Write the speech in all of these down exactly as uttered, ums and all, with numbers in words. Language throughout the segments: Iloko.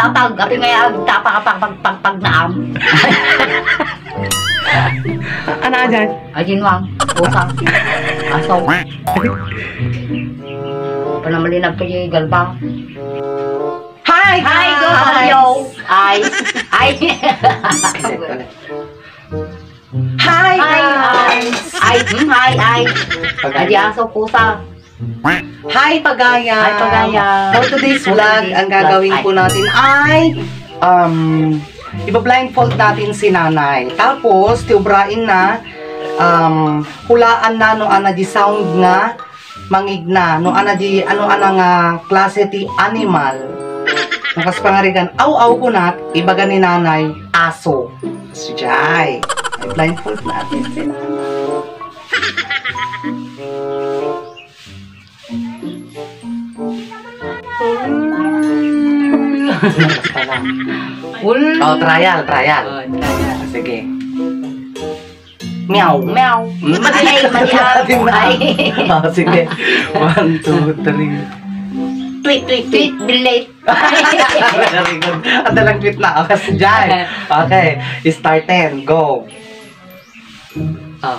Pag, apay nga agtapang a pagpagpagpag naam. Ano ka dyan? Ajin wang, pusa, aso. Panamalinag to yung galbang. Hi, hi, guys! Ay, ay. Hi, hi, guys! Ay, hmm, hi, ay. Pagaya. Adi aso, pusa. Hi, Pagaya! Hi, Pagaya! For today's vlog, ang gagawin po natin ay, um, iba-blindfold natin si Nanay. Tapos, tiubrain na, um, hulaan na no ana di sound nga mangigna, no ana di, ano ana nga klase ti animal. Makas pangarigan, aw-aw kunak, ibaga ni Nanay, aso. Sujay. Ay, blindfold natin si Nanay. Ul- Oh, trial, trial. Oh, trial. Sige. Meow. Meow. Mm. Ay, mali, ah. Mali na. Ay. Oh, sige. One, two, three. Tweet, tweet, tweet, delete. Very good. Ang dalang tweet na. Awas dyan. Okay. Starten. Go. Oh.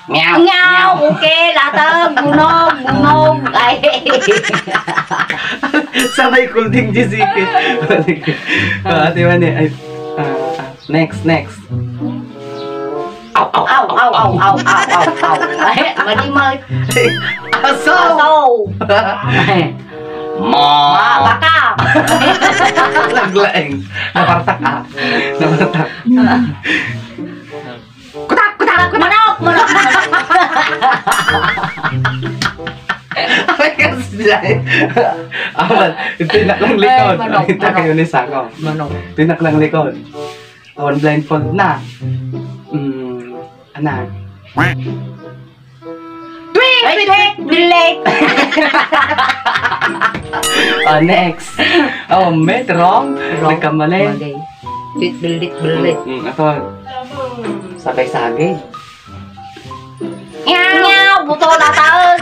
Meow. Meow. Okay, latag. Bunog, bunog. Ay. Sabay kulding, Jessica. Ah, di ba ni? Ay, ah, ah. Next, next. Aw, aw, aw, aw, aw, aw, aw, aw. Ay, mali, mali. Aso! Aso! Ma! Ma, baka! Naglaeng. Napartak, ah. Napartak. Kutak, kutak, kutak. Manok, manok, manok. Ay, kasi dyan. Awan, tinaklang likod. Ay, manok, manok. Kita kayo ni Sako. Manok. Tinaklang likod. Awan, blindfold na. Mm, anak. Tweet! Ay, tweet! Tweet! Delete! Oh, next. Oh, met, wrong. Wrong. Nagkamali. Mali. Tweet, delete, delete. Mm, mm, ato. Sabay saging. Nyaw! Nyaw! Buto na taon!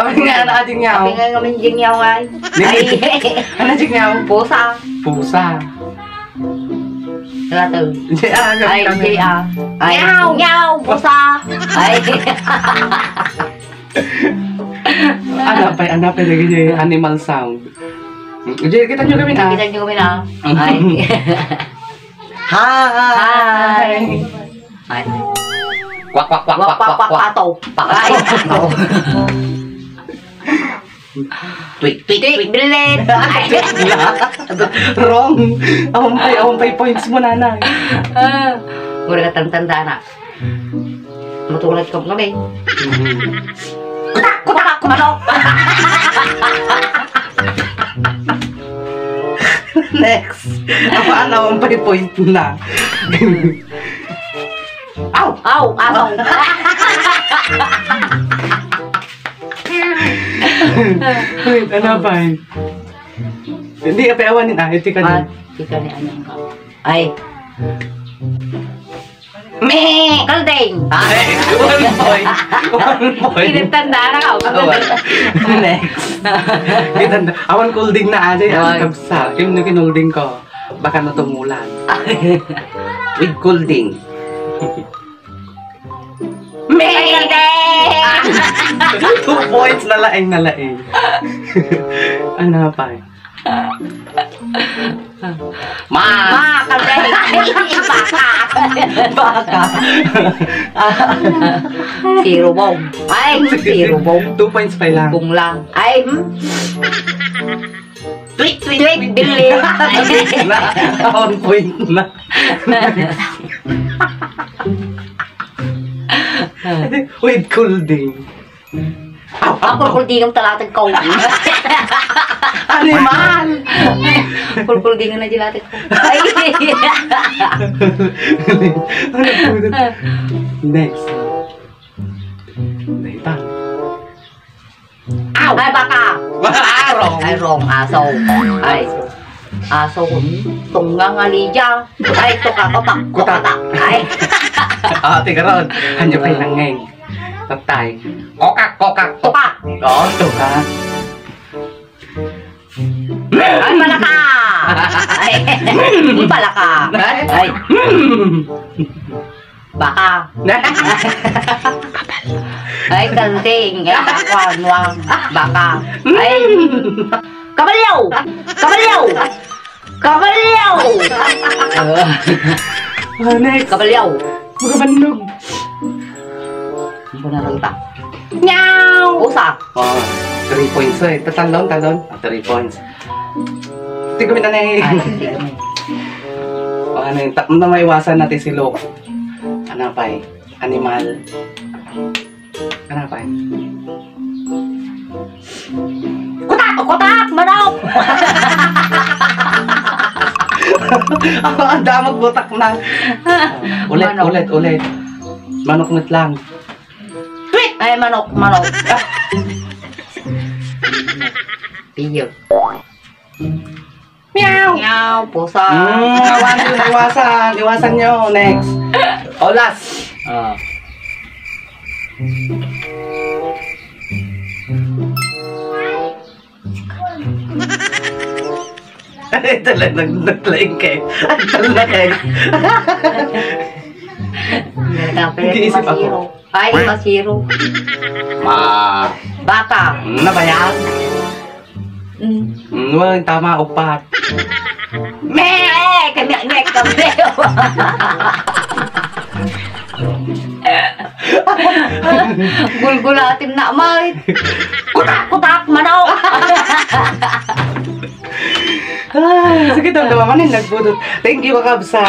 Amin nga, ano, ating nyaw? Amin nga, amin ding nyaw, ay. Ay. Ano, ding nyaw? Pusa. Pusa. Wala to. Di, ah, Ay, kami. Di, ah. Ay. Nyaw! Nyaw! Pusa! Ay. Anapay, anapay lagi di animal sound. Di, kita nyo kami na. Kita nyo kami na. Ay. Hi! Hi! Ay. Kwak, kwak, kwak, kwak, kwak, kwak, pato. Ay. Tweet, tweet, tweet, tweet. Delete. Ay. Wrong. Awan pa'y, awan pa'y points mo, nanay. Ah. Wala ka tantanda na. Matulad ka kami. Kutak, kutak, kumanok. Next. Apan, awan pa'y point na. Aw! Aw! Aw! Wait, ano pa eh? Hindi, ape awanin ah. Iti ka Ah, din. Tika ni anong ka. Ay. Me! Kalding! Ay, one point. One point. Kinitanda na ka. Awan. Next. Kitanda. Awan kulding na aja. Awan. Ang kabsa. Kim no kinulding ko. Baka natumulan. With kulding. Me! Ay, kalding! Two points na laeng, na laeng. Ano pa? Ma! Ma, kalding! Baka! Baka! Sirubong. Ay, sirubong. Two points pa lang. Bunglang. Ay, hmm? Tweet, tweet, tweet, delete. Na, one point na. With kulding. Aw, aw, aw. Kulkuldingan talatag ko. Animal! Kulkuldingan na dilatag ko. Ay! Ano po ito? Next. Dahil pa. Aw! Ay, baka! Arong! Ay, wrong. Aso. Ay. Aso. Tunga nga liya. Ay, tuka, tuka, tuka, tuka. Ay. Ah, tigaron. Hanya pa yung nangeng. Patay. Kokak, kokak, kokak. Oo, kokak. Ay, palaka! Ay, palaka! Ay, baka! Ay, kalting! Ay, kakuan, wang! Baka! Ay, kabalyaw! Kabalyaw! Kabalyaw! Ah, next. Kabalyaw. Makabannog. Ano na lang ta? Meow! Pusa. Oh, three points, eh. Tatalon, talon. Ah, three points. Tignan mo na, eh. Ay, tignan mo. Oh, ano yun? Tapos na maiwasan natin si Luke. Ano pa, eh? Animal. Ano pa, eh? Kutak! Kutak! Manok! Ako, ang damag butak na. Ulit, manok. Ulit, ulit. Manok met lang. Tweet! Ay, manok, manok. Piyok. Meow! Meow, pusa. Mm, awan yun, iwasan. Iwasan nyo. Next. O, last. Ah. Ay, talagang naglaing kayo. Ay, talaga kayo. Nagkapit. Nag-iisip ako. Masiro. Ay, masiro. Ma. Baka. Nabayag. Mm. Mm, well, tama, upat. Me! Kanya, kanya, kanya. Gulgulatin na, Mike. Kutak, kutak, manok. Ah, sige, daw, daw, manin, nagbudot. Thank you, kakabsa.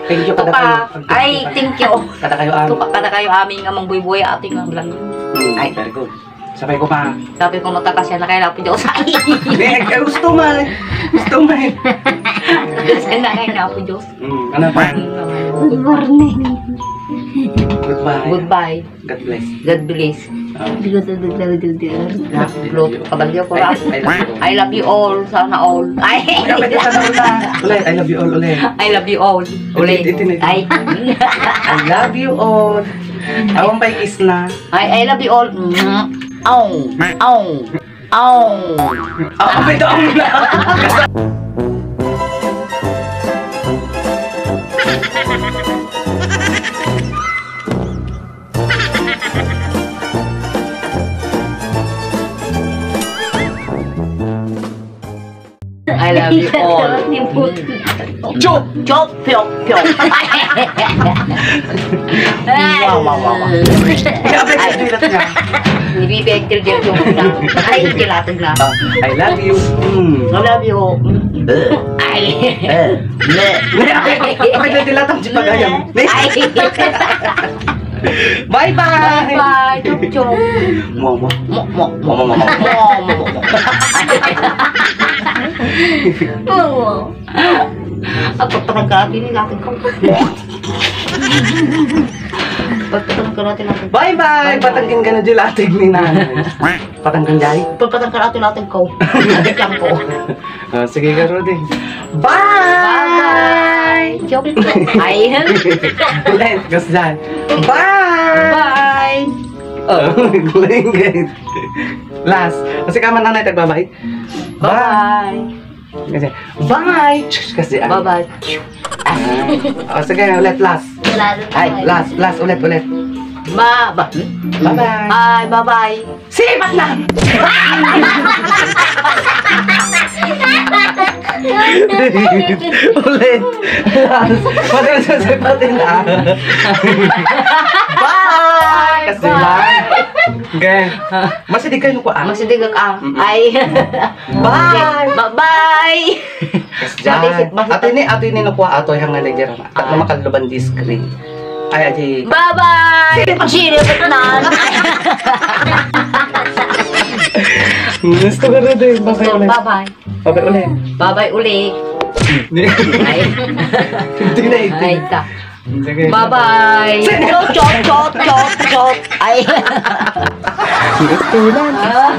Thank you, kada kayo. Tupa. Ay, thank you. Kada kayo, ah. Tupa, kada kayo, aming amang buy-buy, ating ang lang. Hmm, ay, very good. Sabay ko pa. Sabi ko, "Matakasya na kayo na po, Diyos." Ay. Hindi, eh, gusto mo, eh. Gusto mo, eh. Kasya na kayo na po, Diyos. Mm, ano pa? Good morning. Goodbye. Goodbye. God bless. God bless. Ah. Hindi ko sa naglalagay di Love you. Kabalyo ko, I, Ram. I love you. I love you all. Sana all. Ay. Ay, pwede sana all na. Ulit, I love you all, ulit. I love you all. Ulit. Iti, iti, iti. Ay. I love you all. Awan pa'y kiss na. Ay, I love you all. Mwah. Aw. Aw. Aw. Ah, may taong na. I love you all. Chop! Chop! Pyok! Pyok! Wow, wow, wow, wow. Grabe, ang dilat niya. Hindi, Victor, Victor, Victor. Ay, dilatag na. I love you. Mm. I love you. Mm. Ay. Eh. Bleh. Ay, nadilatag si Pagayam. Ay. Bye-bye. Bye-bye. Chop, chop. Mo, mo. Mo, mo, mo, mo, mo, mo. Mo, mo, mo, mo. Mo, mo. At pagpatanggal natin yung laking ko. Pagpatanggal natin yung laking ko. Bye-bye! Patanggal ka na dyan, lating ni nanay. Patanggal dyan? Pagpatanggal natin yung laking ko. Laking ko. Ah, sige ka, Rudy. Bye! Bye-bye! Joke, joke. Ay. Ulit, gusto dyan. Bye! Bye! Oh, guling, guys. Last. Kasi ka man, nanay, tagbabay. Bye! Bye! Kasi, bye! Kasi, ah. Bye-bye. Ah. O, sige, ulit, last. Ay, last, last, ulit, ulit. Ma-, ba-, hmm? Bye-bye. Ay, bye-bye. Sipat na! Ulit. Last. Pati na siya sipatin, ah. Bye! Kasi, bye. Bye. Okay. Masidig kayo, kuan. Masidig ka. Mm-mm. Ay. Bye! Bye-bye! Yes, dyan. Matisit, matisit. Ato ini, ato ini, nakuha ato, yung naligira na. At lumakad luban di screen. Ay, aji. Bye-bye! Sino pa? Sino pa na? Gusto ka na din. Bye-bye ulit. Bye-bye. Bye-bye ulit. Bye-bye ulit. Ay. Hindi na, hindi. Ay, ta. Sige. Bye-bye. Sige. Chop, chop, chop, chop, chop. Ay. Gusto lang. Ah.